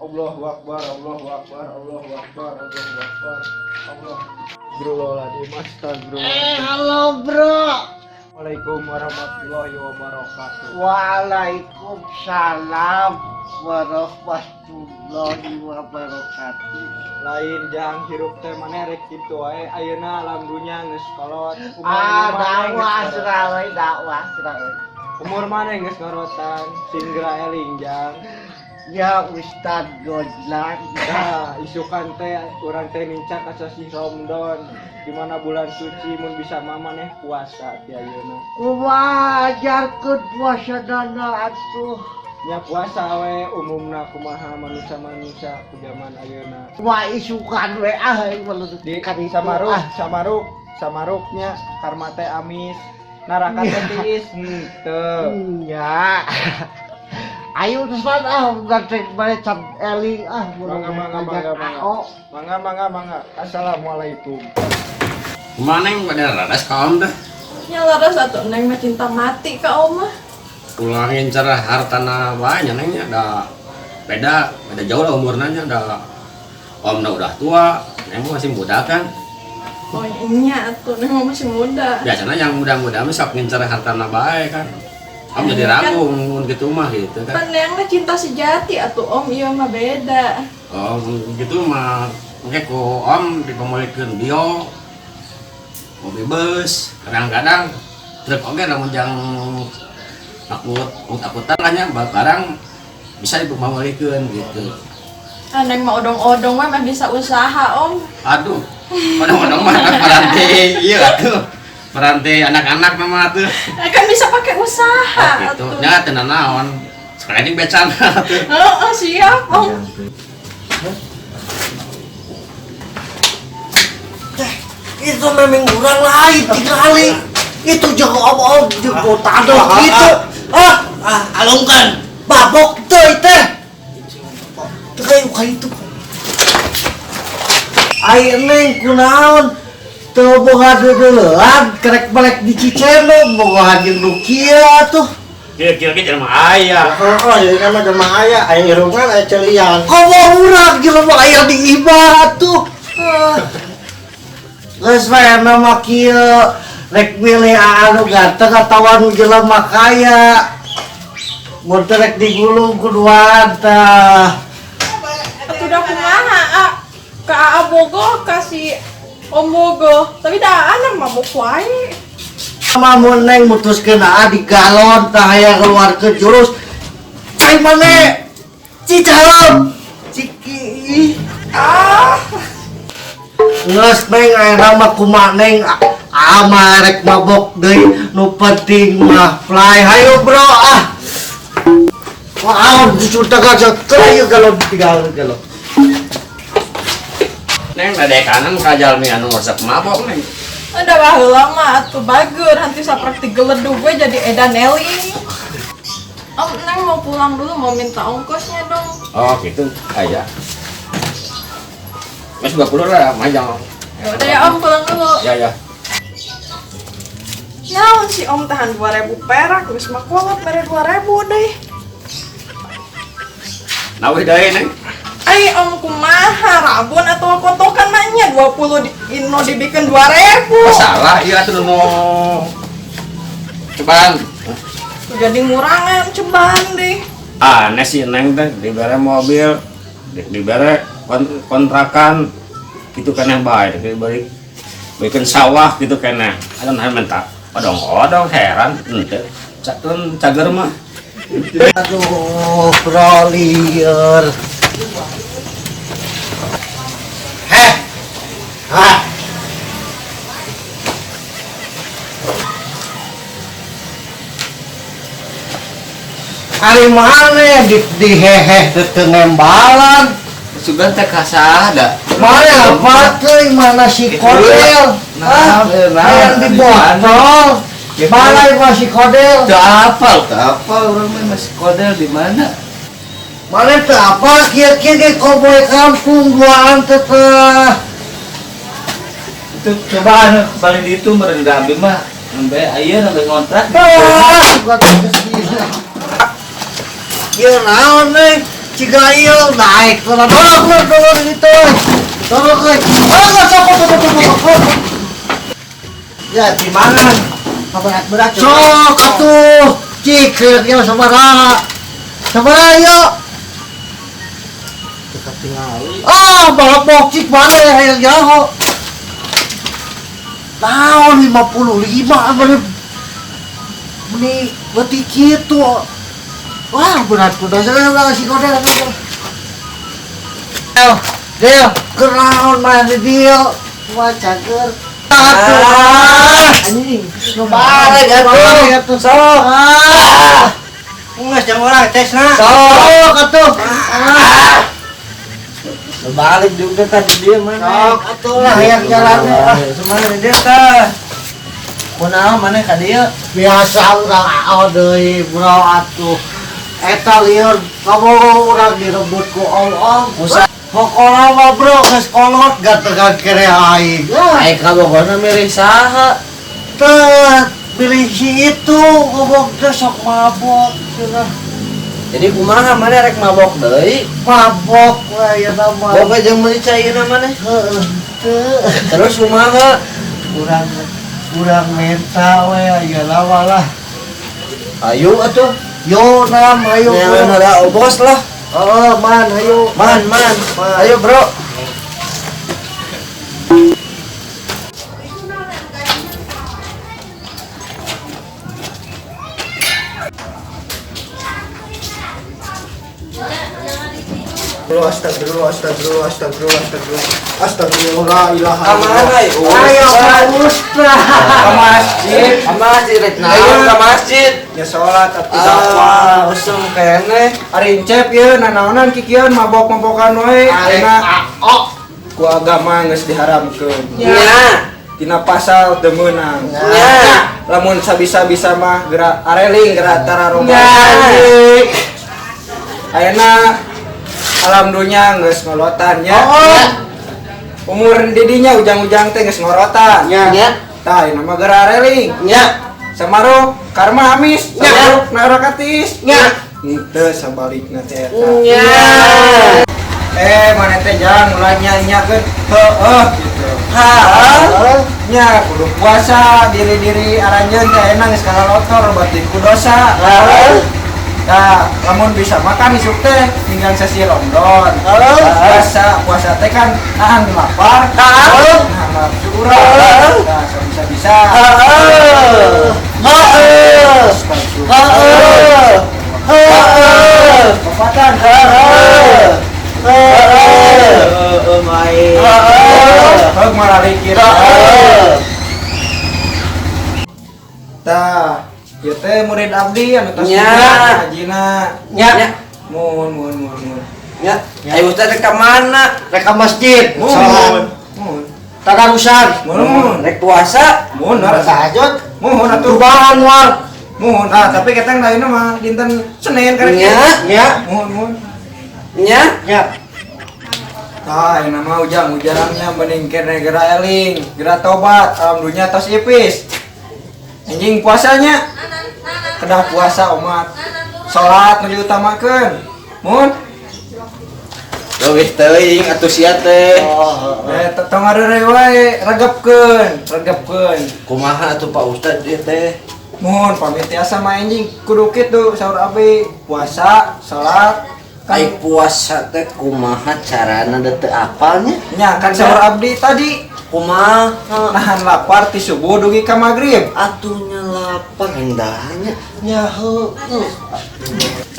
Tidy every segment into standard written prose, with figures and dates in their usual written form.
Allahu Akbar, Allahu Akbar, Allahu Akbar, Allahu Akbar, Allah. Astagfirullahaladzim, astagfirullahaladzim. Halo bro. Assalamualaikum warahmatullahi wabarakatuh. Waalaikumsalam warahmatullahi wabarakatuh. Lain jang hirup teh maneh rek kitu wae, ayeuna alam dunya geus kolot. Umur Ah, maneh dakwah geus ngorotan. serawe, dakwah serawe. Umur maneh geus ngorotan, sing geura eling jang. Ya Ustad Gozlan. Nah, isukan teh urang teh nincak ka sasih Ramadan, di mana bulan suci mun bisa mah maneh puasa ti ayeuna. Kumaha ajarkeun puasa dana atuh. Nya puasa we umumna kumaha manusia-manusia ku zaman ayeuna. Kumaha isukan we ah Di kan itu, samaruk, ah. samaruk, samaruknya karma teh amis, neraka teh tiis henteu. Ya. Ayo Ustad ah ganteng bae can eling ah. Mangga, mangga, mangga, mangga. Ao. Mangga, mangga, mangga. Assalamualaikum. Kumaha neng pada raras ka om teh? Nya laras atuh neng mah cinta mati ka om mah. Ulah ngincer hartana wae nya neng nya, da beda beda jauh lah umurna nya, da om udah tua, neng masih muda kan. Oh nya atuh neng mah masih muda. Biasanya yang muda-muda mah sok ngincer hartana bae kan. Om jadi ragu mun gitu mah gitu kan. Kan neng mah cinta sejati atuh om, ieu mah beda. Oh gitu mah engke ku om dipamulikeun bio mobil bus, kadang-kadang truk oge lamun jang takut takutan lah nya barang bisa dipamulikeun gitu. Ah, neng mah odong-odong mah bisa usaha om. Aduh, odong-odong mah kan peranti iya atuh. Peranti anak-anak mah atuh. Kan bisa pakai usaha Oh gitu. atuh. Nya teu naon. Sekali jeung becan atuh. Heeh, siap om. Itu memang orang lain tinggali. Itu jago om-om, jago tado gitu. Ah, Ah, alungkan. Babok teu teh. Teu kayu kayu itu. Ai neng kunaon? Teu boga deudeulean, kerek balik di Cicendo, bogohan jeung nu kieu atuh. Kira-kira ge jelema aya. Oh, jadi kan mah jelema aya, aya irungan, aya celian. Komo urang jelema aya di imah atuh. Ah. Geus we mah kieu, rek milih anu ganteng atawa anu jelema kaya. Mun teu rek digulung kuduan tah. Atuh da kumaha a? Ka Aa bogoh ka si Om bogoh, tapi dah anak mabok wae. Mun neng mutuskeun aa di galon tah hayang keluarkeun jurus. Cai mane? Cicalon. Ciki. Ah. Geus neng ayeuna mah kumaha neng aa mah rek mabok deui, nu penting mah fly. Hayo bro ah. Wow, justru tagajak kayu galon tiga galon. Neng ada kanan ka jalmi anu resep mabok neng. Ada baheula mah atuh bager hanti saprak digeledug we jadi edan eling. Om, neng mau pulang dulu, mau minta ongkosnya dong. Oh gitu, aya. Mas 20 lah, majang. Ya udah ya om, pulang dulu. Ya ya. Naon si om tahan 2000 perak, geus mah kolot mere 2000 deh. Nawih deui neng. Ai om kumaha rabun atau kotokan mah nya 20 di ino dibikin 2000. Oh, salah iya atuh nu ceban. Tuh jadi ngurangan ceban deh. Aneh sih neng teh dibere mobil, dibere kontrakan gitu kan yang baik, diberi bikin sawah gitu kan. Ada nah minta odong-odong heran henteu. Catun cager mah. Aduh, bro liar. Heh. Hah. Ari mana di hehe teu ngembalan. Sugan teh kasada. Mana apa teuing mana si Kodel? Nah, Ah, nah, yang di botol. Mana masih Kodel? Teu apal, teu apal urang mah masih Kodel di mana? Mana teu apal kieu-kieu ge koboy kampung duaan teh teh. Itu cobaan paling di itu meureun da abdi mah nembe aya nembe ngontrak. Ah, bukan kesini. Ieu naon euy? Cigail naik lah dorong dorong gitu. Dorong euy. Dorong sok sok. Ya di mana? Berat-berat. Sok atuh. Cik hayang sabaraha. Sabaraha yuk. Ah, balap cik mana ya hayang jauh. Tahun 55 mana meni leutik kitu. Wah, berat kuda saya lah si kodel. Del, del, keraon mah di dieu. Wah, cager. Anjing, nu bareg atuh. Sok. Ah. Geus jang urang tesna. Sok atuh. Ah. Balik juga tadi dia mana? Sok atuh lah hayang jalan. Semana di dia tah. Kunaon maneh ka dieu? Biasa urang ao deui, bro atuh. Eta lieur kamu urang direbut ku om-om. Pokona mah bro geus kolot gantengan kere aing. Aing kabogona milih saha? Teh milih si itu ngomong teh sok mabok cenah. Jadi kumaha maneh rek mabok deui? Mabok we ayeuna mah. Boga jeung meuli cai ayeuna maneh? Heeh. Teu. Terus kumaha? Urang urang menta we ayeuna mah lah. Ayo atuh. Yo nam ayo. Nyaman heula obos lah. Oh, man ayo. Man, man. Ayo, bro. Astagfirullah, astagfirullah, astagfirullah, astagfirullah. Astagfirullah, la ilaha illallah. Ayo ka ustaz. Ka masjid. Ka masjid rek naon ka masjid? Ya salat atuh dakwah. Usum keneh. Ari encep ieu nanaonan kikieuan mabok-mabokan wae. Ayeuna ku agama geus diharamkeun. Nya. Tina pasal teu meunang. Nya. Lamun sabisa-bisa mah gerak areling gerak tararoba. Ayeuna alam dunya geus ngolotan nya. Umur didinya ujang-ujang teh geus ngorotan. Nya. Tah ayeuna mah geura areling. Nya. Samaruh karma amis, Nya. samaruh narakatis. Nya. Henteu sabalikna teh eta. Nya. Maneh teh jang ulah nya-nyakeun heueuh gitu. Heueuh. Nya kudu puasa diri-diri aranjeun teh ayeuna geus kalalotor batin ku dosa. Heueuh. Nah, lamun bisa makan isuk teh tinggal sesi Ramadan. Puasa, puasa teh kan nahan lapar, nahan nafsu urang. Nah, so bisa-bisa. Heeh. Heeh. Heeh. Heeh. Pepatan. Heeh. Heeh, main. Heeh. Heug maralikir. Heeh. Tah, ieu teh murid abdi anu tos Nya. hajina. Nya. Mun mun mun mun. Nya. Ayo ustaz rek ka mana? Rek ka masjid. Mun. Salat. Mun. Tadarusan. Mun. Rek puasa? Mun. Tahajud. Mun atuh. Tubahan war. Mun. Ah, tapi ketang lainna mah dinten Senin karek. Nya. Nya. Mun mun. Nya. Nya. Tah, ayeuna mah ujang-ujangnya mending kene geura eling, geura tobat, alam dunya tos ipis. Anjing puasanya. Kedah puasa umat. Salat nu diutamakeun. Mun. Leuwih teuing atuh sia teh. Tong ngareureuy wae, regepkeun, regepkeun. Kumaha atuh Pak Ustad ieu teh? Mun pamit tiasa mah anjing kudu kitu saur abdi puasa, salat, kan Ai puasa teh kumaha carana da teu apalnya? nya kan saur abdi tadi Kumaha? nahan lapar ti subuh dugi ka magrib. Atunya lapar endahnya. Nya heueuh.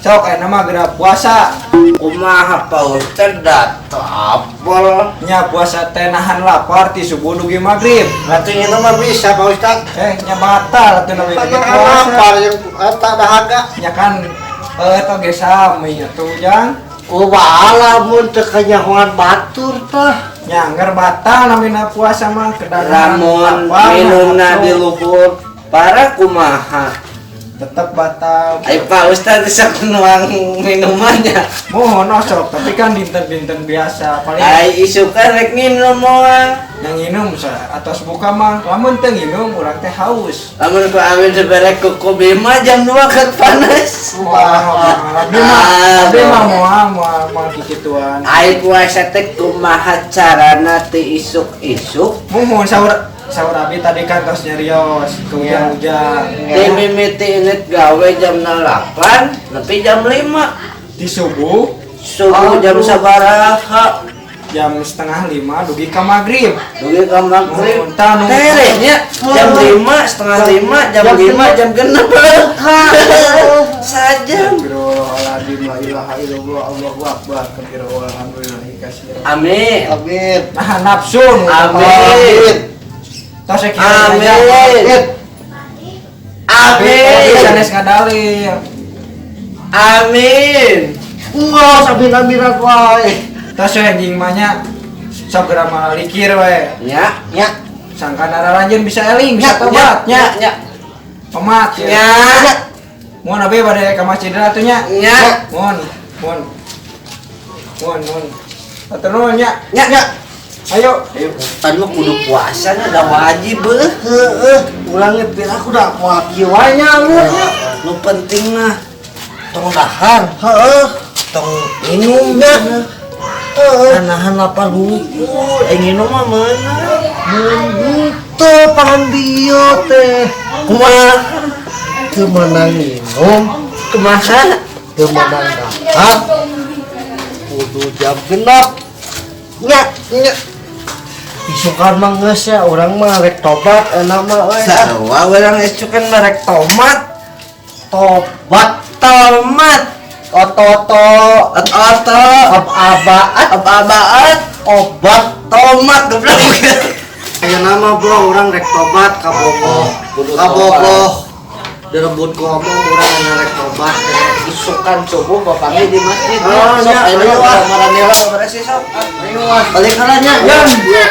Sok ayeuna mah geura puasa. Kumaha Pak Ustad da teu apal. Nya puasa teh nahan lapar ti subuh dugi magrib. Berarti ini mah bisa Pak Ustad. Nya batal atuh namanya Tanah puasa. lapar yang eta dahaga. Nya kan eta ge sami atuh jang. Kumaha lamun teu kanyahoan batur tah. Nya angger batal namina puasa mah kedah Lamun lapar, minumna nafsu. di luhur para kumaha? Tetap batal. Ai Pak Ustaz sok nuang minumannya. Mohon osok, tapi kan dinten-dinten biasa paling Ai isukan rek nginum moal. Yang nginum atos buka mah, lamun teu nginum urang teh haus. Lamun ku amin seberek ku Bima jam 2 kan panas. Wah, abdi mah, abdi mah moal moal moal kikituan. Ai puasa teh kumaha carana teu isuk-isuk? Muhun sahur sahur abdi tadi kan tos nyarios ke ujang-ujang. Di mimiti init gawe jam 8 nepi jam 5. Di subuh. Subuh jam sabaraha? Jam 4:30 dugi ka maghrib. Dugi ka maghrib. Muhun tah nu Terehnya jam 5, 4:30, jam 5, jam 6. Sajam. Astagfirullahaladzim, la ilaha illallah, Allahu akbar, kabira walhamdulillahi katsiran. Amin. Amin. Nah, nafsu nu. Amin. Tos sakieu. Amin. Amin. Sanes ngadalil. Amin. Enggeus amin-aminan wae. Tos we anjing mah nya sok geura malikir we. Nya, nya. Sangka naralanjeun bisa eling, bisa tobat nya, nya. nya. Omat ya. Nya. Mun abi bade ka masjid atuh nya. Nya. Mun, mun. Mun, mun. Atur nuhun nya. Nya, nya. Ayo. Ayo, tadi mah kudu puasa nya da wajib beuh. Heeh, urang ge pira aku da moal kieu wae nya lu nya. Nu penting mah tong dahar, Heeh, tong minum nya. Heeh. Nahan lapar hungkul, nginum mah meunang. Mun teu pangan bio teh. Kumaha? Teu meunang minum, Kumaha? Teu meunang dahar. Kudu jam 6. Nya, nya. Isukan mah geus ya, urang mah rek tobat enak mah euy. Sarua urang isukan mah rek tomat. Tobat, tomat. Oto-oto, oto-oto, ab-abaat, ab-abaat, obat, tomat goblok. Ayeuna mah bro, urang rek tobat ka Bogoh. Kudu Ka Bogoh. Direbut ku omong urang anu rek tobat. Isukan subuh bapaknya di masjid. Oh, Sok nya, ayeuna ayo, ah. marane lah beres sok. Ayo ah. Balik heula nya. Ya.